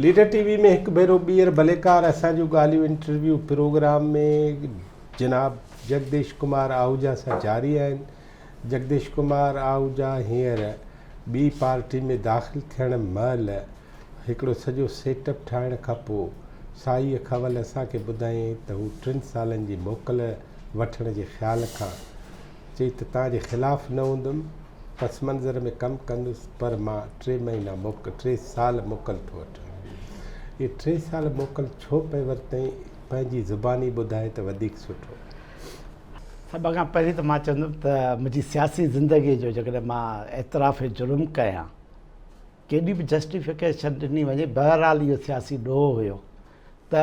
Leader ٽي V ۾ هڪ ڀيرو ٻيهر ڀليڪار اسان جون ڳالهيون انٽرويو پروگرام ۾ جناب جگديش ڪمار آهوجا سان جاري آهن جگديش ڪمار آهوجا هينئر ٻي پارٽي ۾ داخل ٿيڻ مهل هڪڙو سڄو سيٽ اپ ٺاهڻ کان پوء سائيء کول اسان کي ٻڌايائين ته هو ٽن سالن جي موڪل وٺڻ جي خيال کان چئي ته توهان جي خلاف نه هوندم، پس منظر ۾ ڪم ڪندس پر مان ٽي مهينا موڪل ٽي سال موڪل ٿو وٺان. اهي ٽي سال موڪل ڇو پئي ورتئين پنهنجي زباني ٻڌائي ته وڌيڪ سٺو. سڀ کان پهرين ته مان چوندم ته منهنجي سياسي زندگيء جو جيڪڏهن مان اعتراف جرم ڪيان، ڪيڏي به جسٽيفڪيشن ڏني وڃي، بهرحال اهو سياسي ڏوهه هيو ته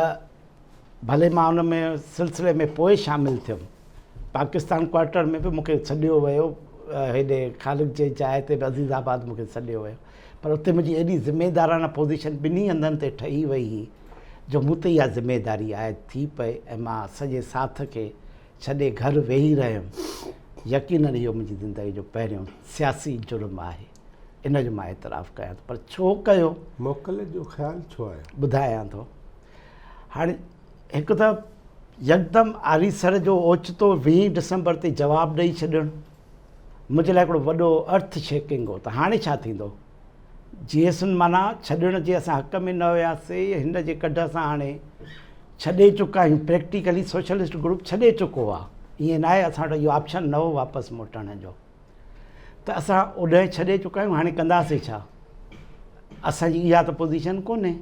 ڀلي مان ان ۾ سلسلي ۾ پوء شامل ٿيم. پاڪستان ڪوارٽر ۾ به مون کي سڏيو ويو، هيڏي خالق جي جاء تي به عزيز آباد مون کي سڏيو ويو، پر اتي منهنجي ايڏي ذميدارانه پوزيشن ٻنهي هنڌن تي ٺهي وئي هئي جو مون تي اها ذميداري عائد ٿي پئي ۽ مان سڄي ساٿ کي ڇڏي گهر ويهي رهيم. يقينن اهو منهنجي زندگي جو پهريون سياسي جرم آهي، ان جو مان اعتراف ڪيان ٿو، پر ڇو ڪيو؟ موڪل جو خيال ڇو آيو؟ ٻڌايان ٿو. هاڻي هڪ ته يڪدم آريسر جو اوچتو ويهين ڊسمبر تي جواب ڏئي ڇڏڻ منهنجي لاء هڪڙو وڏو ارٿ شيڪنگ هو ته هاڻي ڇا ٿيندو؟ جيئسن معنيٰ ڇڏڻ جي اسان حق ۾ نه هياسي، هن جي ڪڍ اسان هاڻي ڇڏي چڪا آهيون، پريڪٽيڪلي سوشلسٽ گروپ ڇڏي چڪو آهي، ائين ناهي اسان وٽ اهو آپشن نه هو واپس موٽڻ جو ته اسان اوڏانهن ڇڏي چڪا آهيون، هاڻي ڪنداسين ڇا؟ اسان جي اها ته پوزيشن ڪونهي.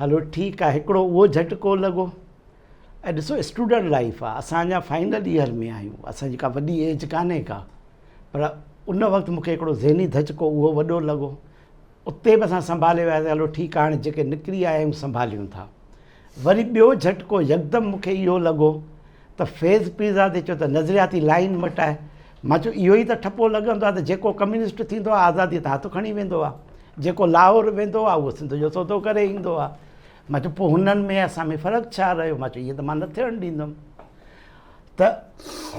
هلو ٺيڪ آهي، هڪڙو اهو جهٽڪو لڳو ۽ ڏسو اسٽوڊنٽ لائيف آهي، اسان اڃا فائنل ايئر ۾ آهيون، اسان جي ڪا وڏي ايج ڪانهي ڪا، پر ان وقت مون کي هڪڙو ذهني ڌچڪو اهو وڏو لڳو. اتي به اسان سنڀالي وياسين، هلو ٺيڪ آهي هاڻي جيڪي نڪري آيا آهيون سنڀاليون ٿا. وري ٻيو جهٽڪو يڪدم مون کي اهو لڳو ته فيض پيرزادي چيو ته نظرياتي لائين مٽائي. مان چيو اهو ئي ته ٺپو لڳندو آهي ته جيڪو ڪميونسٽ ٿيندو آهي آزاديء تان هٿ کڻي ويندو آهي، جيڪو لاهور ويندو آهي اهو سنڌ جو سودو ڪري ايندو آهي. مان چيو پوء هنن ۾ اسان ۾ فرق ڇا رهيو؟ مان چيو ائين ته مان نه ٿيڻ ڏيندم. ته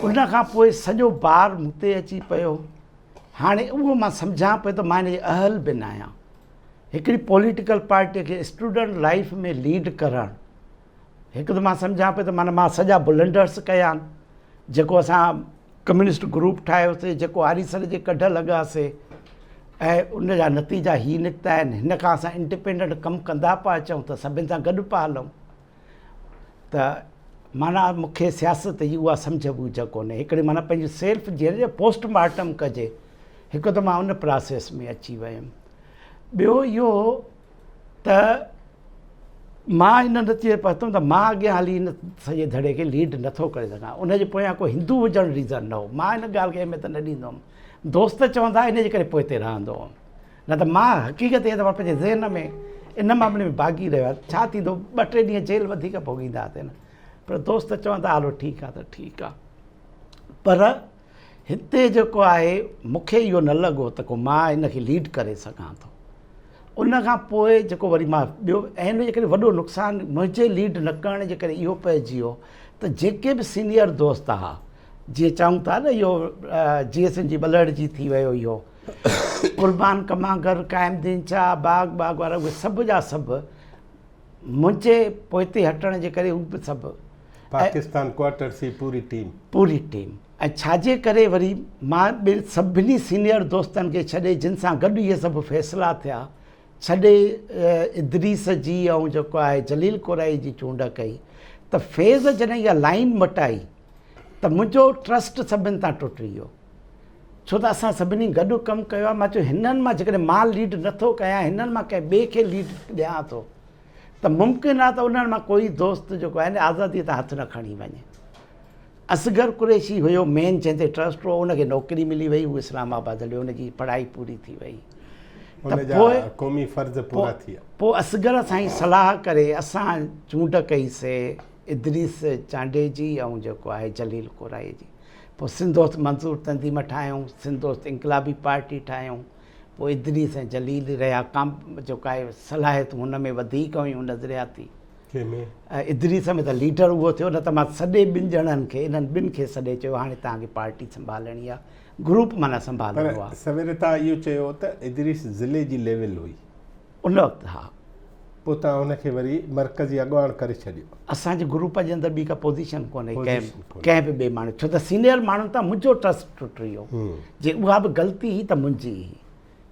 ان کان پوء سڄو بار مون تي اچي پيو. هاڻي اهو مان سمجهان پيو ته مان ان جي اهل به ناهيان. هڪڙي پوليٽيڪل پارٽيء کي اسٽوڊنٽ لائيف ۾ ليڊ ڪرڻ، هڪ ته مان سمجهان پيو ته معنيٰ مان سڄا بلنڊرس ڪيا آهن، جيڪو اسان ڪميونسٽ گروپ ٺاهيوسي، جيڪو آريسر جي ڪڍ لڳاسي ۽ ان جا نتيجا هي نڪتا آهن، هن کان اسان انڊيپينڊنٽ ڪم ڪندا پيا اچون ته سڀن سان گڏ پيا هلون ته معنيٰ مون کي سياست جي اها سمجهه ٻوجهه ڪونهي. هڪڙي معنيٰ پنهنجي سيلف جيئن پوسٽ مارٽم ڪجي، هڪ ته مان ان پراسيس ۾ اچي ويم، ٻيو اهو ته مان ان نتيجي تي پهتم ته مان اڳيان هلي ان سڄي ڌڙي کي ليڊ نٿو ڪري سگهان. ان جي پويان ڪو هندو هجڻ ريزن نه هو. مان ان ڳالهه کي اهميت نه ڏيندو هوم. دوست چوندا ان جي ڪري پوئتي رهندو هوم. نه ته مان حقيقت اها ته مان پنهنجي ذهن ۾ ان معاملي ۾ باغي رهيو آهيان. ڇا ٿيندو ٻه ٽي ڏينهن جيل وڌيڪ ڀوڳينداسين نه. پر دوست چوندا هلو ٺيڪ آهي ته ٺيڪ آهي. پر هتي جيڪو آهي مون کي اهو نه لڳو ته ڪو مان ان کي ليڊ ڪري سگهان ٿو. ان کان پوء جيڪو وري مان ٻيو ۽ ان جي ڪري وڏو نقصان منهنجي ليڊ نه ڪرڻ جي ڪري اهو پئجي ويو ته جيڪي به سينيئر دوست ها جيئن چئون ٿا نه اهو جي ايس اين جي ٻلهڙجي ٿي ويو اهو قربان ڪمانگر قائم الدين شاهه باغ باغ وارا اهي سڀ جا سڀ منهنجي پوئتي هٽڻ جي ڪري هو به سڀ پاڪستان ڪوارٽرس جي پوري ٽيم. پوري ٽيم ۽ ڇاجي ڪري وري مان ٻين سڀني سينيئر دوستن کي ڇڏي جن سان گڏ اهي سڀ فيصلا ٿيا ڇڏي ادريس جي ۽ جيڪو آهي جليل ڪورائي جي چونڊ ڪئي ته فيض جڏهن اها لائين مٽائي ته منهنجو ٽرسٽ سڀن تان ٽٽي ويو ڇو ته اسان سڀني گڏ ڪم ڪيو آهي مان چيو هنن مان جيڪڏهن مان ليڊ نٿو ڪيان هنن مان ڪنهن ٻئي کي ليڊ ڏيان ٿو ته ممڪن آهي ته انهن مان ڪوئي دوست جيڪو آهي نه آزادي تان هٿ نه کڻي وڃي. اصغر قريشي هيو مين جنهن تي ٽرسٽ هو ان کي نوڪري ملي وئي هو اسلام آباد هليو ان جي پڙهائي پوري ٿي وئي ته پوء قومي فرض پورا ٿي ويا. پوء اصغر سائين صلاح ڪري اسان چونڊ ڪئي سي ادريس چانڊيي جي ۽ جيڪو آهي جليل ڪورائي جي پوء سنڌ دوست منظور تنظيم ٺاهيون سنڌ دوست انقلابي پارٽي ٺاهيون پوء ادريس ۽ جليل رهيا ڪام جيڪو آهي صلاحيتون هن ۾ وڌيڪ هيون نظرياتي. ڪنهن ۾؟ ادريس ۾ ته ليڊر اهو ٿيو نه ته مان سڏي ٻن ڄڻن کي انهن ٻن کي سڏي چيو هاڻي توهان کي پارٽي سنڀالڻي آهي گروپ معنيٰ سنڀالڻو آهي. پر سوير توهان اهو چيو ته ادريس ضلعي جي ليول هئي. ان وقت ها. پوء توهان ان کي وري مرڪزي اڳواڻ ڪري ڇڏيو. اسان جي گروپ جي اندر ٻي ڪا پوزيشن ڪونهي ڪنهن به ٻئي ماڻهو ڇو ته سينيئر ماڻهن تان منهنجو ٽرسٽ ٽٽي ويو. جي اها به غلطي هئي ته منهنجي هئي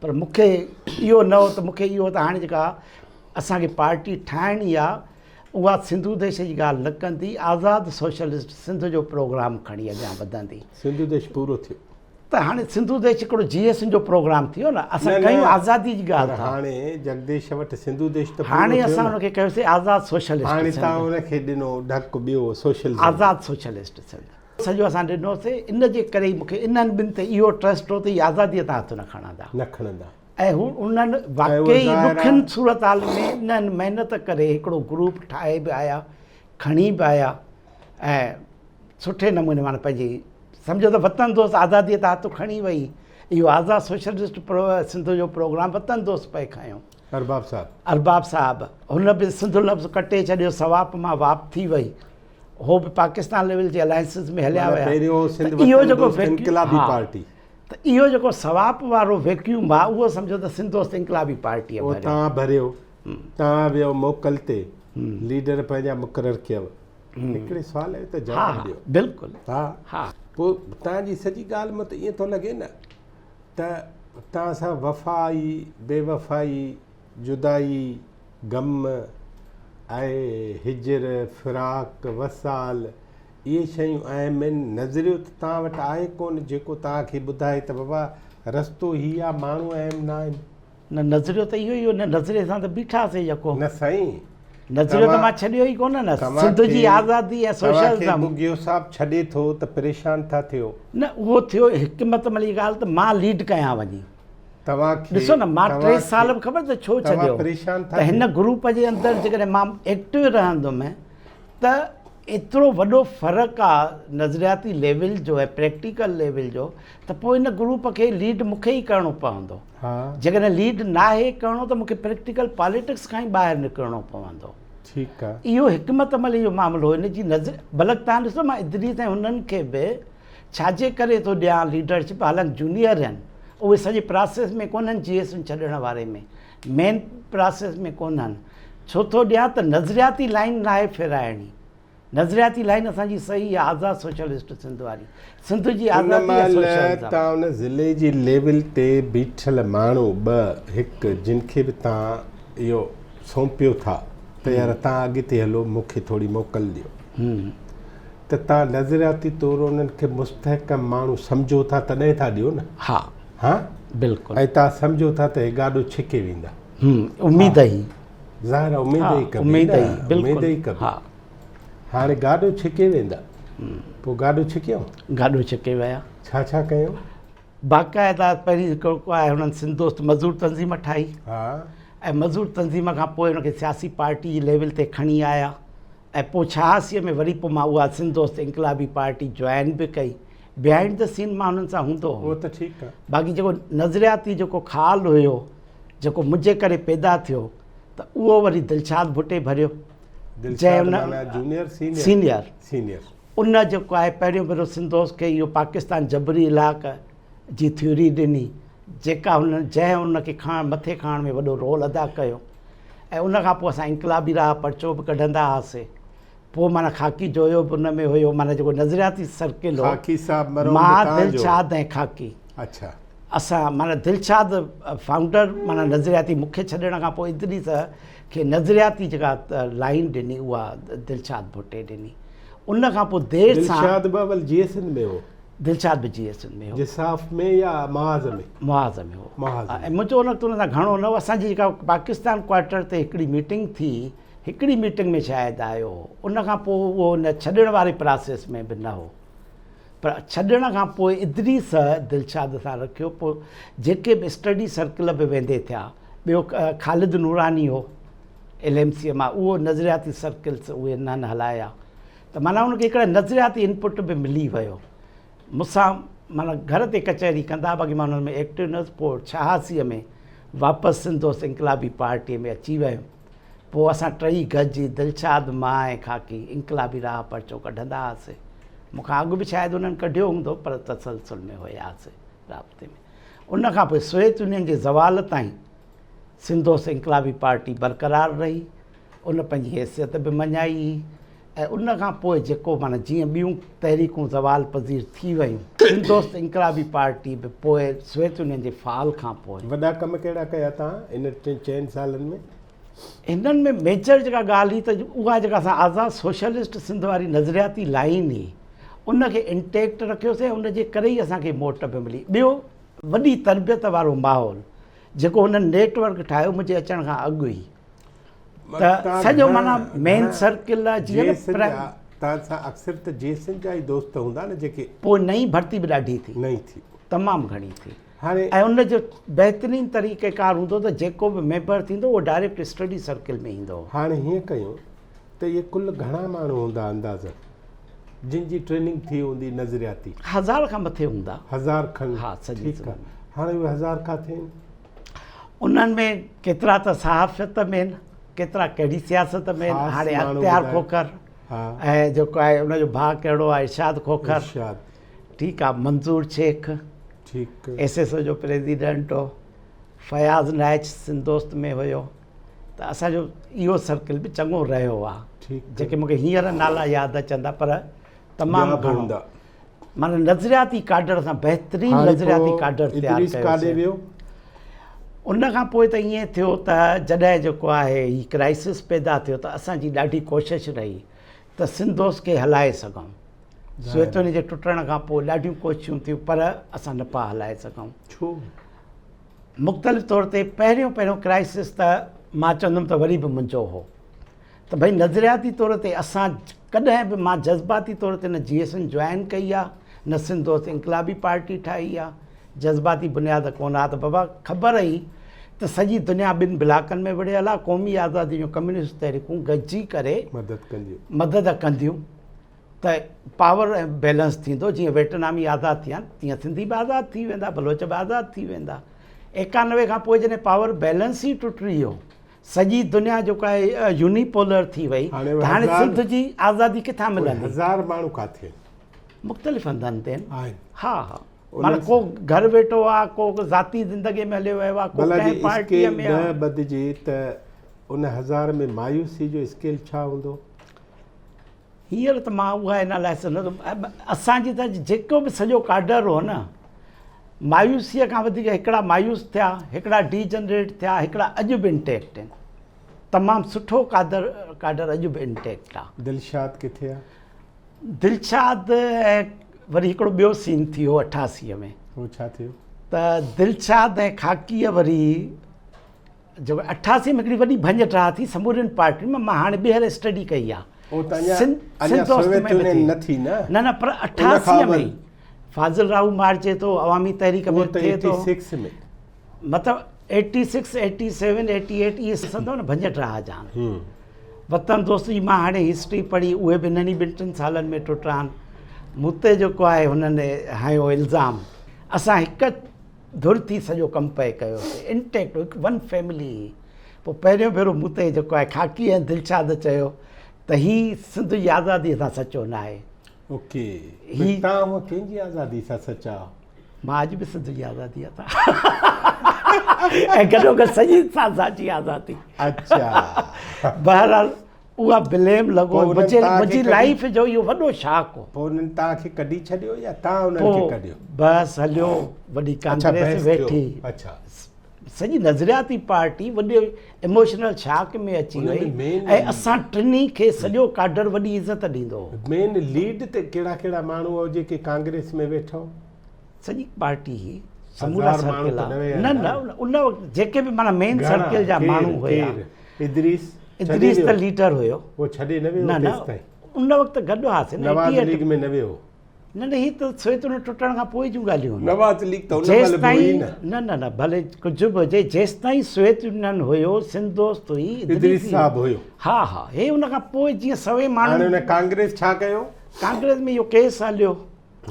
پر مون کي اهو نه هو ته مون کي اهو ته هاڻي جيڪا اسان کي پارٽي ٺاهڻي آ اها سنڌو ديش جي ڳالهه نه ڪندي آزاد سوشلسٽ سنڌ جو پروگرام کڻي اڳيان وڌندي. سنڌو ديش پورو ٿيو. ته هاڻي سنڌو ديش هڪڙو جي ايس جو پروگرام ٿي ويو نه اسان ڪيون آزادي جي ڳالهه ٿا. هاڻي جگديش وٽ سنڌو ديش ته پورو ٿيو هاڻي اسان ان کي ڪيوسي آزاد سوشلسٽ هاڻي تان ان کي ڏنو ڍڪ ٻيو سوشلزم آزاد سوشلسٽ سنڌ سڄو اسان ڏنوسي ان جي ڪري ئي مون کي انهن ٻن تي اهو ٽرسٽ هو ته هي آزادي تان هٿ نه کڻندا نه کڻندا ۽ هو انهن واقعي ڏکين صورتحال ۾ انهن محنت ڪري هڪڙو گروپ ٺاهي به آيا کڻي به آيا ۽ سٺي نموني معنيٰ پنهنجي سمجهو ته وطن دوست آزاديء تان هٿ کڻي وئي اهو آزاد سوشلسٽ سنڌ جو پروگرام وطن دوست پئي کنيو. ارباب صاحب. ارباب صاحب هن به سنڌ لفظ ڪٽي ڇڏيو سواپ مان واپ ٿي وئي هو به پاڪستان ليول جي الائنسز ۾ هليا ويا پهريون سنڌ وطن دوست انقلابي پارٽي ته اهو جيڪو سواپ وارو ويڪيوم آ اهو سمجهو ته سنڌ دوست انقلابي پارٽيء ڀريو. تان ڀريو تان ويو موڪل تي ليڊر پنهنجا مقرر ڪيو. هڪڙي سوال جو ته جواب ڏيو. بلڪل ها ها پوء تان جي سڄي ڳالهه مان ته ائين ٿو لڳي نه ته تان سان وفائي بي وفائي جدائي غم ۽ هجر فراق وصال اهي شيون اهم آهن نظريو ته تان وٽ آهي ڪونه جيڪو تان کي ٻڌائي ته بابا رستو هي آ ماڻهو اهم نه آهن. نه نظريو ته اهو ئي هو نه نظريي سان ته بيٺاسين يڪو. نه سائين. نظريو ته مان ڇڏيو ئي ڪونه نه سنڌ جي آزادي ۽ سوشلزم. توهان کي ٻگهيو صاحب ڇڏي ٿو ته پريشان ٿا ٿيو. نه اهو ٿيو حڪمت عملي جي ڳالهه ته مان ليڊ ڪيان وڃي. توهان کي ڏسو نه مان 3 سال به خبر ته ڇو ڇڏيو ته هن گروپ جي اندر جيڪڏهن مان ايڪٽو رهندم ته ايترو وڏو فرق آ نظرياتي ليول جو ۽ پريڪٽيڪل ليول جو ته پوء ان گروپ کي ليڊ مون کي ئي ڪرڻو پوندو. جيڪڏهن ليڊ ناهي ڪرڻو ته مون کي پريڪٽيڪل پاليٽڪس کان ئي ٻاهر نڪرڻو پوندو. ٺيڪ آ. اهو حڪمت عملي جو معاملو هو ان جي نظر بلڪ تهان ڏسو مان ادريس ۽ هنن کي به ڇاجي ڪري ٿو ڏيان ليڊرشپ حالانڪ جونيئر آهن اهي سڄي پراسيس ۾ ڪونهن جي ايس ڇڏڻ واري ۾ مين پراسيس ۾ ڪونهن ڇو ٿو ڏيان ته نظرياتي لائين ناهي ڦيرائڻي نظرياتي لائين اسان جي صحيح آهي آزاد سوشلسٽ سنڌ واري سنڌ جي ان آزادي ۽ مهل سوشلزم. تان ان ضلعي جي ليول تي بيٺل ماڻهو ٻه هڪ جن کي به تان اهو سونپيو ٿا ته يار تان اڳتي هلو مون کي ٿوري موڪل ڏيو ته تان نظرياتي طور انهن کي مستحڪم ماڻهو سمجهو ٿا تڏهن ٿا ڏيو نه. ها ها بلڪل. ۽ تان سمجهو ٿا ته هي گاڏو ڇڪي ويندا. اميد هي. ظاهر آهي اميد ئي ڪبي نه اميد ئي ڪبي. هاڻي گاڏو ڇڪي ويندا پوء گاڏو ڇڪيائون؟ گاڏو ڇڪي ويا. ڇا ڇا ڪيائون؟ باقاعده پهرين هڪڙو آهي هنن سنڌ دوست مزور تنظيم ٺاهي ۽ مزور تنظيم کان پوء هن کي سياسي پارٽي جي ليول تي کڻي آيا ۽ پوء 86 ۾ وري پوء مان اها سنڌ دوست انقلابي پارٽي جوائن به ڪئي. بيهائنڊ the سين مان انهن سان هوندو هوم. اهو ته ٺيڪ آهي. باقي جيڪو نظرياتي جيڪو خال هيو جيڪو منهنجي ڪري پيدا ٿيو ته اهو وري دلشاد ڀٽي ڀريو. دلشاد معنيٰ جونيئر سينيئر؟ سينيئر. سينيئر. ان جيڪو آهي پهريون ڀيرو سنڌ دوست کي اهو پاڪستان جبري الحاق جي ٿيوري ڏني جيڪا هن جنهن ان کي کڻڻ مٿي کڻڻ ۾ وڏو رول ادا ڪيو ۽ ان کان پوء اسان انقلابي راهه پرچو به ڪڍندا هئاسي. پوء معنيٰ خاڪي جويو به ان ۾ هيو معنيٰ جيڪو نظرياتي سرڪل هو. خاڪي صاحب مرحوم به مان تان جو. دلشاد ۽ خاڪي. اڇا. اسان معنيٰ دلشاد فائونڊر معنيٰ نظرياتي مون کي ڇڏڻ کان پوء ادريس کي نظرياتي جيڪا لائين ڏني اها دلشاد ڀٽي ڏني. ان کان پوء دير سان. دلشاد به اول جي ايس اين ۾ هو. دلشاد به جي ايس اين ۾ هو. جساف ۾ يا محاذ ۾؟ محاذ ۾ هو. محاذ ۾. ۽ منهنجو ان وقت ان سان گهڻو نه هو. اسان جي جيڪا پاڪستان ڪوارٽر تي هڪڙي ميٽنگ ٿي هڪڙي ميٽنگ ۾ شايد آيو هو. ان کان پوء اهو ان ڇڏڻ واري پراسيس ۾ به نه هو. پر ڇڏڻ کان پوء ادريس دلشاد سان رکيو. پوء جيڪي به اسٽڊي سرڪل به ويندي ٿيا. ٻيو خالد نوراني هو ايل ايم سيء مان اهو نظرياتي سرڪلس اهي انهن هلايا ته معنيٰ ان کي هڪڙا نظرياتي انپٽ به ملي ويو. مون سان معنيٰ گهر تي ڪچهري ڪندا باقي مان انهن ۾ ايڪٽو نه هيس. پوء 86 ۾ واپس سنڌ دوست انقلابي پارٽيء ۾ اچي ويم. پوء اسان ٽئي گڏجي دلشاد، مان ۽ خاڪي انقلابي راهه پرچو ڪڍندا هئاسين. مون کان اڳ به شايد انهن ڪڍيو هوندو پر تسلسل ۾ هياسين رابطي ۾. ان کان پوء سوويت يونين جي زوال تائين سنڌوس انقلابي پارٽي برقرار رهي، ان پنهنجي حيثيت به مڃائي هئي ۽ ان کان پوء جيڪو معنيٰ جيئن ٻيون تحريڪون زوال پذير ٿي ويون، سنڌوس انقلابي پارٽي به پوء سوويت يونين جي فال کان پوء. وڏا ڪم ڪهڙا ڪيا توهان ان ٽن چئن سالن ۾؟ هنن ۾ ميجر جيڪا ڳالهه هئي ته اها جيڪا اسان آزاد سوشلسٽ سنڌ واري نظرياتي لائين هئي ان کي انٽيڪٽ رکيوسين ۽ ان جي ڪري ئي اسان کي موٽ به ملي. ٻيو وڏي تربيت وارو ماحول جيڪو هنن نيٽ ورڪ ٺاهيو منهنجي اچڻ کان اڳ ئي ته سڄو معنيٰ مين سرڪل آ جيئن نه تان سان اڪثر ته جيسن جا ئي دوست هوندا نه جيڪي پوء نئين ڀرتي به ڏاڍي ٿي نئين ٿي تمام گهڻي ٿي هاڻي ۽ ان جو بهترين طريقه ڪار هوندو ته جيڪو به ميمبر ٿيندو اهو ڊائريڪٽ اسٽڊي سرڪل ۾ ايندو هو. هاڻي هيئن ڪيون ته اهي ڪل گهڻا ماڻهو هوندا اندازن جن جي ٽريننگ ٿي هوندي نظرياتي؟ هزار کان مٿي هوندا. هزار کن. ها سڄي ٺيڪ آ هاڻي اهي هزار ڪاٿي آهن؟ انهن ۾ ڪيترا ته صحافت ۾ آهن ڪيترا ڪهڙي سياست ۾ آهن. خاص هاڻي ماڻهو اختيار ٻڌايو. کوکر ها. ۽ جيڪو آهي ان جو ڀاء ڪهڙو آهي ارشاد کوکر. ارشاد. ٺيڪ آ منظور شيخ ٺيڪ. ايس ايس او جو پريزيڊنٽ هو، فياض نائچ سنڌ دوست ۾ هيو ته اسان جو اهو سرڪل به چڱو رهيو آ جيڪي مونکي هينئر نالا ياد اچن ٿا پر تمام گهڻو معنيٰ نظرياتي ڪاڊر سان بهترين نظرياتي ڪاڊر تيار ڪيوسين. ان کان پوء ته ائين ٿيو ته جڏهن جيڪو آهي هي ڪرائسس پيدا ٿيو ته اسان جي ڏاڍي ڪوشش رهي ته سنڌ دوست کي هلائي سگهون. سويت يونين جي ٽٽڻ کان پوء ڏاڍيون ڪوششون ٿيون پر اسان نه پيا هلائي سگهون. ڇو؟ مختلف طور تي پهريون پهريون ڪرائسس ته مان چوندم ته وري به منهنجو هو ته ڀئي نظرياتي طور تي اسان ڪڏهن به مان جذباتي طور تي نه جي ايس اين جوائن ڪئي آ نه سنڌ دوست انقلابي پارٽي ٺاهي آ جذباتي بنياد ڪونه آ ته بابا خبر هئي ته سڄي دنيا ٻن بلاڪن ۾ وڙهيل آ قومي آزادي جون ڪميونسٽ تحريڪون گڏجي ڪري مدد ڪنديون ته پاور بيلنس ٿيندو جيئن ويٽنامي آزاد ٿيا تيئن سنڌي به آزاد ٿي ويندا بلوچ به آزاد ٿي ويندا 91 کان پوء جڏهن پاور بيلنس ئي ٽٽي ويو سڄي دنيا جيڪا آهي يوني پولر ٿي وئي ته هاڻي سنڌ جي آزادي ڪٿان ملندي هزار ماڻهو ڪاٿي آهن مختلف هنڌن تي آهن ها ها معنيٰ ڪو گهر ويٺو آهي ڪو ذاتي زندگي ۾ هليو ويو آهي ڪو ڪنهن پارٽي ۾ آهي ٻڌجي ته ان هزار ۾ مايوسي جو اسڪيل ڇا هوندو هينئر ته مان اها انالائسس نه ٿو اسان جي ته جيڪو به سڄو ڪاڊر هو نه مايوسيء کان وڌيڪ هڪڙا مايوس ٿيا هڪڙا ڊي جنريٽ ٿيا هڪڙا اڄ به انٽيڪٽ آهن تمام سٺو ڪادر ڪاڊر اڄ به انٽيڪٽ آهي. دلشاد ڪٿي آ؟ دلشاد ۽ وري هڪڙو ٻيو سين ٿي ويو 88 ۾. هو ڇا ٿيو؟ ته دلشاد ۽ خاڪيء وري جيڪو 88 ۾ هڪڙي وڏي ڀڃ ڊاهه ٿي سمورين پارٽين ۾ مان هاڻي ٻيهر اسٽڊي ڪئي آ او ته اڃا اڃا سوويت يونين نه ٿي نه نه نه پر 88 ۾ فاضل راهو مارجي ٿو عوامي تحريڪ ۾ ٿئي ٿو 86 ۾ مطلب 86 87 88 اهي سندو نه ڀڃ ڊاهه جان وطن دوست جي مان هاڻي هسٽري پڙهي اهي به انهن ئي ٻن ٽن سالن ۾ ٽٽا آهن مون تي جيڪو آهي هنن هنيو الزام اسان هڪ ڌر ٿي سڄو ڪم پئي ڪيوسين انٽيڪٽ هڪ ون فيملي هئي پوء پهريون ڀيرو مون تي جيڪو آهي خاڪي ۽ دلشاد چيو ته هي سنڌ جي آزادي سان سچو نه آهي. اوڪي هي تان هو ڪنهن جي آزادي سان سچا آهو؟ مان اڄ به سنڌ جي آزادي سان ۽ گڏو گڏ سڄي سان جي آزادي. اچا بهرحال اها بليم لڳو منهنجي لائيف جو اهو وڏو شاڪ هو. پوء انهن توهان کي ڪڍي ڇڏيو يا توهان انهن کي ڪڍيو؟ بحث هليو وڏي ڪانگريس ويٺي سڄي نظرياتي پارٽي وڏي ايموشنل شاڪ ۾ اچي وئي ۽ اسان ٽنهي کي سڄو ڪاڊر وڏي عزت ڏيندو هو. مين ليڊ تي ڪهڙا ڪهڙا ماڻهو هئا جيڪي ڪانگريس ۾ ويٺا هئا؟ سڄي پارٽي هئي سمورا سرڪل نه نه ان وقت جيڪي به معنيٰ مين سرڪل جا ماڻهو هيا. ادريس ادريس ته ليڊر هيو. هو ڇڏي نه ويو نه نه ان وقت گڏ هئاسين نه نواز ليگ ۾ نه ويو نه نه هي ته سويت يونين ٽٽڻ کان پوء جون ڳالهيون آهن. نواز ليگ ته ان مهل به هئي نه. نه نه نه ڀلي ڪجهه به هجي جيستائين سويت يونين هيو سنڌ دوست هئي ادريس صاحب هيو. ها ها هي ان کان پوء جيئن سوين ماڻهن هاڻي ان ڪانگريس ڇا ڪيو؟ ڪانگريس ۾ اهو ڪيس هليو.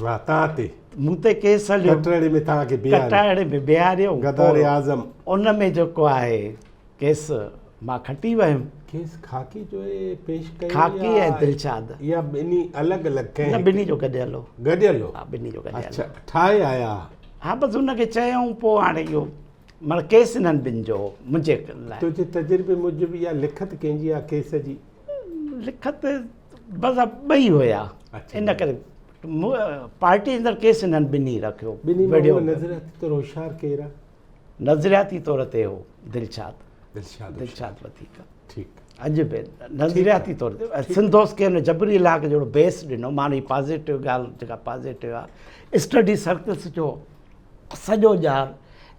ها تان تي. مون تي ڪيس هليو. ڪٽهڙي ۾ تان کي بيهاريو. ڪٽهڙي ۾ بيهاريو. غدار اعظم. ان ۾ جيڪو آهي ڪيس مان کٽي ويم. ڪيس خاڪي جو ئي پيش ڪيو خاڪي ۽ دلشاد. يا ٻنهي الڳ الڳ ڪنهن نه ٻنهي جو گڏيل هو. گڏيل هو. ها ٻنهي جو گڏيل. اڇا ٺاهي آيا. ها بس ان کي چيائون پوء هاڻي اهو معنيٰ ڪيس انهن ٻن جو هو منهنجي لاء. تنهنجي تجربي موجب اها لکت ڪنهن جي آهي ڪيس جي؟ لکت بس ٻئي هيا ان ڪري پارٽي اندر ڪيس انهن ٻنهي رکيو. ٻنهي مان هونء نظرياتي طور هوشيار ڪير آهي؟ نظرياتي طور تي هو دلشاد. دلشاد دلشاد وڌيڪ. ٺيڪ. اڄ به نظرياتي طور تي سنڌوس کي هن جبري الحاق جهڙو بيس ڏنو معنيٰ هي پازيٽو ڳالهه جيڪا پازيٽو آهي اسٽڊي سرڪلس جو سڄو ڄار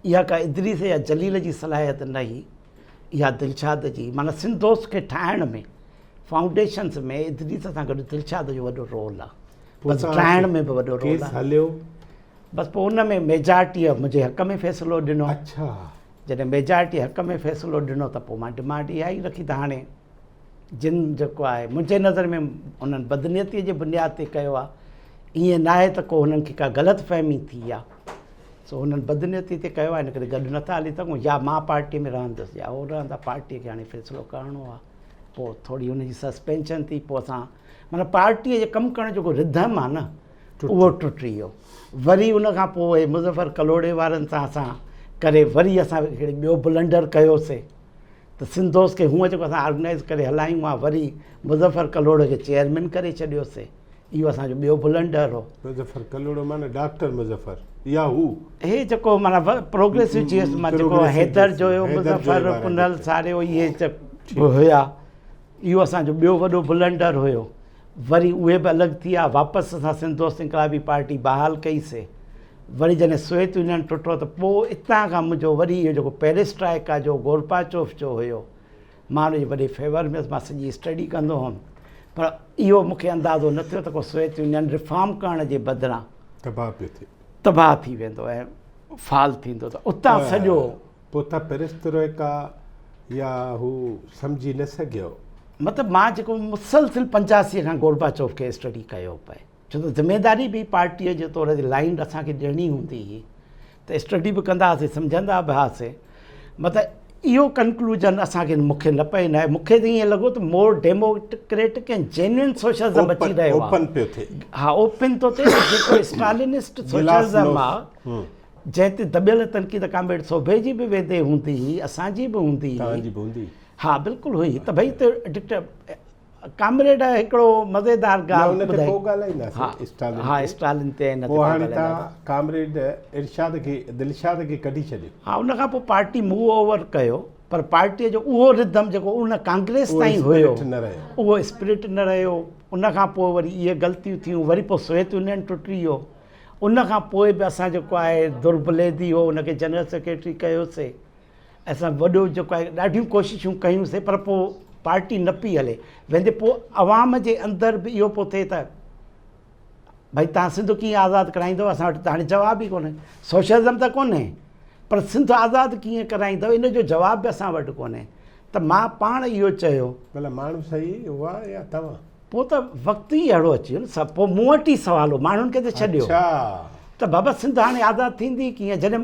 اها ڪا ادريس يا جليل جي صلاحيت نه هئي، اها دلشاد جي معنيٰ سنڌ دوست کي ٺاهڻ ۾ فائونڊيشنز ۾ ادريس سان گڏ دلشاد جو وڏو رول آهي. بس ٺاهڻ ۾ به وڏو رول آهي. هليو. بس پوء ان ۾ ميجارٽيء منهنجي حق ۾ فيصلو ڏنو. اڇا. جڏهن ميجارٽيء حق ۾ فيصلو ڏنو ته پوء مان ڊمانڊ اها ئي رکي ته هاڻي جن جيڪو آهي منهنجي نظر ۾ انهن بدنيتيء جي بنياد تي ڪيو آهي، ائين ناهي ته ڪو هنن کي ڪا غلط فهمي ٿي آهي. سو هنن بدنيتي تي ڪيو آهي ان ڪري گڏ نٿا هلي سگهون يا مان پارٽيء ۾ رهندس يا هو رهندا پارٽيء کي هاڻي فيصلو ڪرڻو آهي. پوء ٿوري هن جي سسپينشن ٿي پوء اسان معنيٰ پارٽيء جي ڪم ڪرڻ جو جيڪو رڌم آهي نه اهو ٽٽي ويو. وري ان کان پوء اهي مظفر ڪلهوڙي وارن سان اسان ڪري وري اسان هڪڙي ٻيو بلنڊر ڪيوسي ته سنڌ دوست کي هونء جيڪو اسان آرگنائيز ڪري هلايون ها وري مظفر ڪلهوڙي کي چيئرمين ڪري ڇڏيوسي. اهو اسان جو ٻيو بلنڊر هو. مظفر ڪلهوڙو معنيٰ ڊاڪٽر مظفر يا هو؟ هي جيڪو معنيٰ پروگريسو جي ايس مان جيڪو حيدر جويو، مظفر پنهل ساريو اهي هيا. اهو اسان جو ٻيو وڏو بلنڊر هيو. وري اهي به الڳ ٿي ويا. واپس اسان سنڌ دوست انقلابي پارٽي بحال ڪئي سي. وري جڏهن سوويت يونين ٽٽو ته پوء اتان کان منهنجو وري اهو جيڪو پيرسٽرائيڪا جو گورباچوف جو هيو. مان ان جي وڏي فيور ۾ هيس، مان سڄي اسٽڊي ڪندو هوم، پر اهو مون کي اندازو نه ٿيو ته ڪو سوويت يونين ريفارم ڪرڻ جي بدران تباهه پيو ٿئي. تباهه ٿي ويندو ۽ فال ٿيندو ته اتان سڄو. پوء ته پيرستروئيڪا يا هو سمجهي نه سگهيو. مطلب مان جيڪو مسلسل 85 کان گورباچوف کي اسٽڊي ڪيو پئي. ڇو ته ذميداري به پارٽيء جي طور تي لائين اسان کي ڏيڻي هوندي هئي ته اسٽڊي به ڪندا هئاسين سمجهندا به هئاسين مطلب اهو ڪنڪلوجن اسان کي مون کي نه پئي نه مون کي ته ائين لڳو ته مور ڊيموڪريٽڪ ۽ جينوئن سوشلزم اچي رهيو آهي اوپن پيو ٿئي ها اوپن ٿو ٿئي جيڪو اسٽالنسٽ سوشلزم آهي جنهن تي دٻيل تنقيد ڪامريڊ سوڀي جي به ويندي هوندي هئي اسان جي به هوندي هئي ها بلڪل هئي ته ڀئي ته ڊڪٽر ڪامريڊ هڪڙو مزيدار ڳالهه ٻڌائي. نه ان تي پوء ڳالهائينداسين اسٽالن تي. ها اسٽالن تي ان تي پوء هاڻي تان ڪامريڊ ارشاد کي دلشاد کي ڪڍي ڇڏيو. ها ان کان پوء پارٽي موو اوور ڪيو پر پارٽي جو اهو رڌم جيڪو ان ڪانگريس تائين هيو اهو اسپرٽ نه رهيو ان کان پوء وري اهي غلطيون ٿيون وري پوء سوويت يونين ٽٽي ويو ان کان پوء به اسان جيڪو آهي دربليدي هو ان کي جنرل سيڪريٽري ڪيوسي. اسان وڏو جيڪو آهي ڏاڍيون ڪوششون ڪيون سي پر پوء پارٽي نه پئي هلي ويندي پوء عوام جي اندر به اهو پيو ٿئي ته ڀئي تان سنڌ ڪيئن آزاد ڪرائيندو اسان وٽ ته هاڻي جواب ئي ڪونهي سوشلزم ته ڪونهي پر سنڌ آزاد ڪيئن ڪرائيندو ان جو جواب به اسان وٽ ڪونهي ته مان پاڻ اهو چيو. ڀلا ماڻهو صحيح هئا يا توهان؟ پوء ته وقت ئي اهڙو اچي ويو نه سڀ پوء مون وٽ ئي سوال هو ماڻهن کي ته ڇڏيو ته بابا سنڌ هاڻي آزاد ٿيندي ڪيئن جڏهن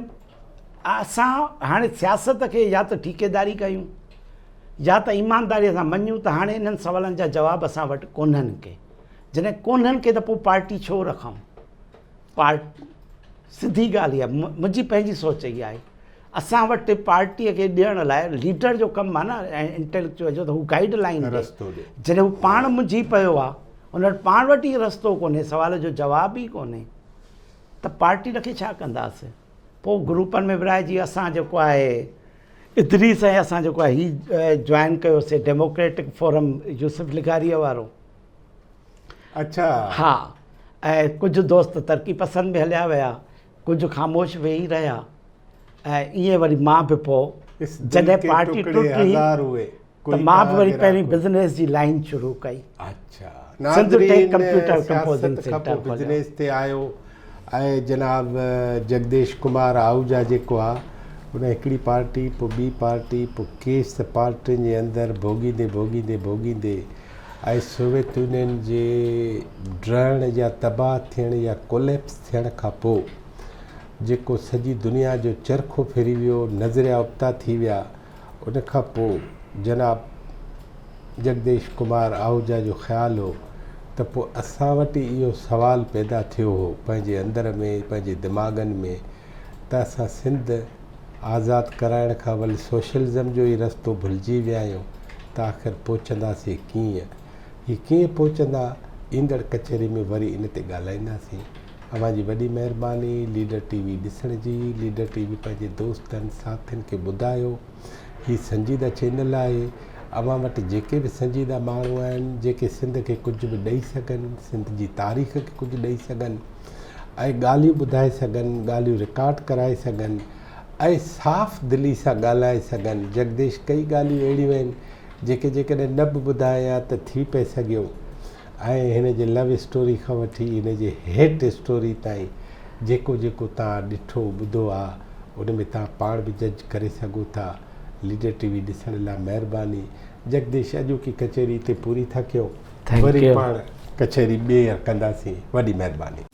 اسان هاڻي سياست کي يا ته ٺيڪيداري ڪيون يا ته ايمانداري سان مڃون ته هاڻي انهن سوالن جا جواب اسان وٽ ڪونهن ڪي جڏهن ڪونهن ڪي ته پوء پارٽي ڇو رکون پارٽ سڌي ڳالهه اها منهنجي پنهنجي سوچ اها آهي اسان وٽ پارٽيء کي ڏيڻ لاء ليڊر جو ڪم آهي نه ۽ انٽيليڪچوئل جو ته هو گائيڊ لائين ڏي جڏهن هو پاڻ منجهي پيو آهي ان وٽ پاڻ وٽ ئي رستو ڪونهي سوال جو جواب ئي ڪونهي ته پارٽي رکي ڇا ڪنداسين پوء گروپن ۾ ورهائجي اسان جيڪو آهي ادريس ۽ اسان جيڪو آهي هي جوائن ڪيوسي ڊيموڪريٽڪ فورم يوسف لغاريء وارو اڇا ها ۽ ڪجهه دوست ترقي پسند ۾ هليا ويا ڪجهه خاموش ويهي رهيا ۽ ائين وري مان به پوء جڏهن پارٽي ٽٽي ته مان به وري پهرين بزنس جي لائين شروع ڪئي. اڇا ناظرين سياست کان پوء بزنس تي آيو ۽ جناب جگديش ڪمار آهوجا جيڪو آ ان هڪڙي پارٽي پوء ٻي پارٽي پوء ڪيس پارٽين جي اندر ڀوڳيندي ڀوڳيندي ڀوڳيندي ۽ سوويت يونين جي ڊهڻ يا تباهه ٿيڻ يا ڪوليپس ٿيڻ کان پوء جيڪو سڄي دنيا جو چرخو ڦري ويو، نظريا ابتا ٿي ويا، ان کان پوء جناب جگديش ڪمار آهوجا جو خيال هو ته پوء اسان وٽ ئي اهو سوال پيدا ٿيو هو پنهنجي اندر ۾ پنهنجي دماغن ۾ ته اسان سنڌ آزاد ڪرائڻ کان اول سوشلزم جو ئي رستو ڀلجي ويا آهيون ته آخر پهچنداسين ڪيئن؟ هي ڪيئن پهچندا؟ ايندڙ ڪچهري ۾ وري ان تي ڳالهائينداسين. اوهان جي وڏي مهرباني ليڊر ٽي وي ڏسڻ جي. ليڊر ٽي وي پنهنجي دوستن ساٿين کي ٻڌايو. هي سنجيده چينل آهي. اوهان وٽ جيڪي به سنجيده ماڻهو آهن جيڪي سنڌ کي ڪجهه به ڏئي سگهن، سنڌ جي تاريخ کي ڪجهه ڏئي سگهن ۽ ڳالهيون ٻڌائي سگهن، ڳالهيون رڪارڊ ڪرائي سگهن ۽ صاف دلي سان ڳالهائي سگهن. جگديش ڪئي ڳالهيون اهڙيون آهن جيڪي جيڪڏهن نه به ٻڌائي ها ته ٿي پئي سگهيو ۽ هن جي لو اسٽوري کان وٺي هن جي هيٽ اسٽوري تائين جيڪو جيڪو توهان ڏٺو ٻڌو آ ان ۾ توهان پاڻ به جج ڪري سگهو ٿا. ليڊر ٽي وي ڏسڻ لاء مهرباني. جگديش اڄوڪي ڪچهري هتي پوري ٿا ڪيون وري پاڻ ڪچهري ٻيهر ڪنداسين وڏي مهرباني.